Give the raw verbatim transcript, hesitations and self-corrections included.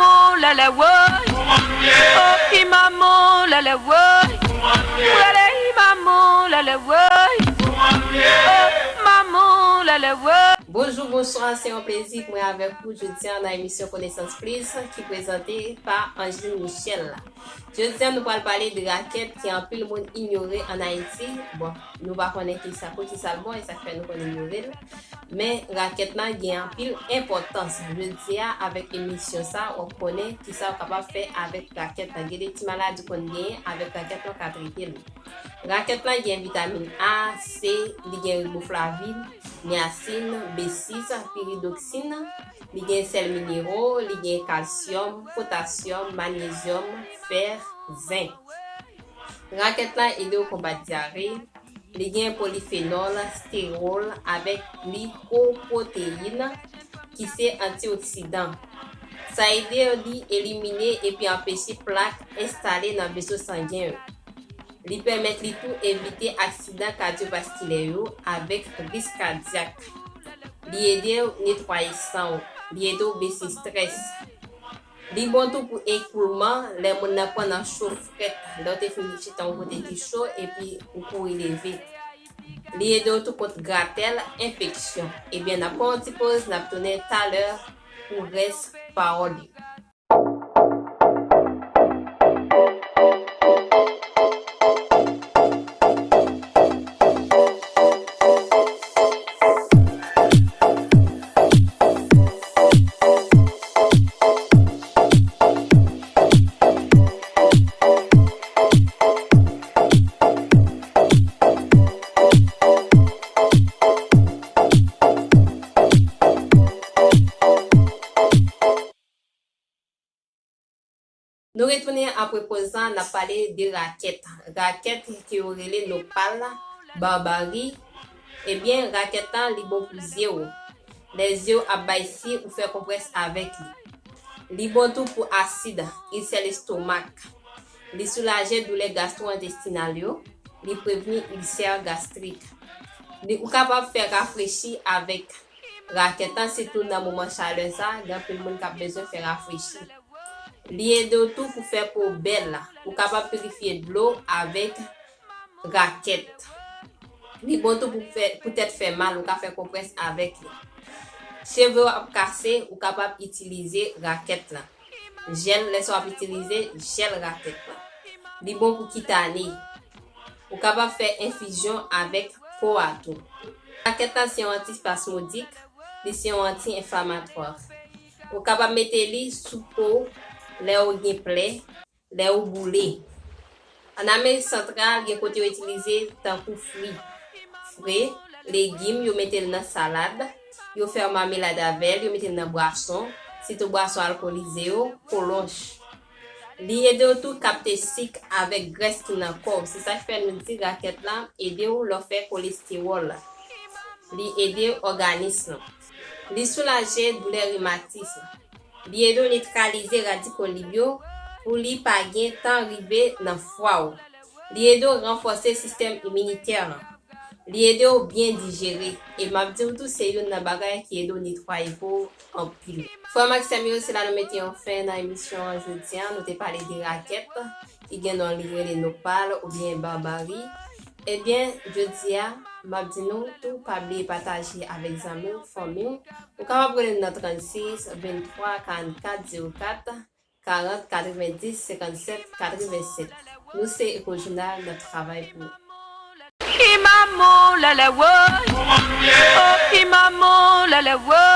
Manman lèlè woy. Oh, i manman lèlè woy. Prale i manman lèlè woy. Oh, manman lèlè woy. Bonjou, bonswa, se yon plezi pou mwen avèk ou jodi a nan emisyon Konesans Plis ki prezante pa Angeline Michel. Jodi a, nou pral pale de rakèt ke anpil moun inyore ann Ayiti. Bon, nou pa konnen kisa, poukisa l bon, e sa k fè nou konn inyore l. Men rakèt lan gen anpil enpòtans. Jodi a, avèk emisyon sa, w ap konnen kisa w kapab fè avèk rakèt lan. Gen de ti maladi w konn genyen, avèk rakèt lan w ka trete l. Rakèt lan gen vitamin A, C, li gen riboflavin, niasin, B sis, piridoksin, li gen sèl minero, li gen kalsyòm, potasyòm, manyezyòm, fè, zenk. Rakèt lan ede w konbat dyare, li gen polifenòl, stewòl avèk glikoproteyin ki se antioksidan. Sa ede li elimine epi anpeche plak enstale nan veso sangen yo. Li pèmèt li tou evite aksidan kadyovaskilè yo avèk risk kadyak. Li ede w netwaye san w. Li ede w bese estrès. Li bon tou pou ekoulman, lè moun nan pran nan cho frèt, lè w te fin chita yon kote ki cho epi ou kouri leve. Li ede w tou kont gratèl, enfeksyon. Ebyen, n ap pran yon ti poz, n ap tounen talè pou rès pawòl yo. Nou retounen apre poz lan, n ap pale de rakèt. Rakèt ke yo rele nopal, babari. Ebyen, rakèt lan, li bon pou zye w. Lè zye w ap bay si, ou fè konprès avèk li. Li bon tou pou asid, ilsè lestomak. Li soulaje doulè gastwo-entestinal yo. Li prevni ilsè gastrik. Li, ou kapab fè rafrechi avèk rakèt lan, sitou nan moman chalè sa, gen anpil moun k ap bezwen fè rafrechi. Li ede w tou pou fè po bèl. Ou kapab pirifye dlo avèk rakèt. Li bon tou pou fè, pou tèt fè mal, ou ka fè konprès avèk li. Cheve w ap kase, ou kapab itilize rakèt lan. Jèl, lè sa w ap itilize jèl rakèt lan. Li bon pou kitane. Ou kapab fè enfizyon avèk po a tou. Rakèt lan se yon antispasmodik, li se yon anti-enflamatwa. Ou kapab mete li sou po lè w gen plè, lè w boule. Ann Amerik Santral, gen kote yo itilize l tankou fwi fre, legim, yo mete l nan salad, yo fè mamelad avè l, yo mete l nan bwason, sitou bwason alkolize yo, kolonch. Li ede w tou kapte sik avèk grès ki nan kò w. Se sa k fè nou di rakèt lan ede w lè w fè kolestewòl. Li ede òganis lan. Li soulaje doulè rimatis. Li ede w netralize radiko lib yo pou li pa gen tan rive nan fwa w. Li ede w ranfòse sistèm iminitè lan. Li ede w byen dijere. E m ap di w tou, se youn nan bagay ki ede w netwaye po w anpil. Frè m ak sè m yo, se la nou mete yon fen nan emisyon an jodi a. Nou te pale de rakèt ki gen non li rele nopal oubyen babari. Ebyen, jodi a, m ap di nou tou, pa bliye pataje avèk zanmi w, fanmi w. Ou kapab rele n nan trannsis, venntwa, karannkat, zewo kat, karant, katrevendis, senkannsèt, katrevennsèt. Nou se Echo Journal, n ap travay pou ou. I manman lèlè woy. Oh, i manman lèlè woy.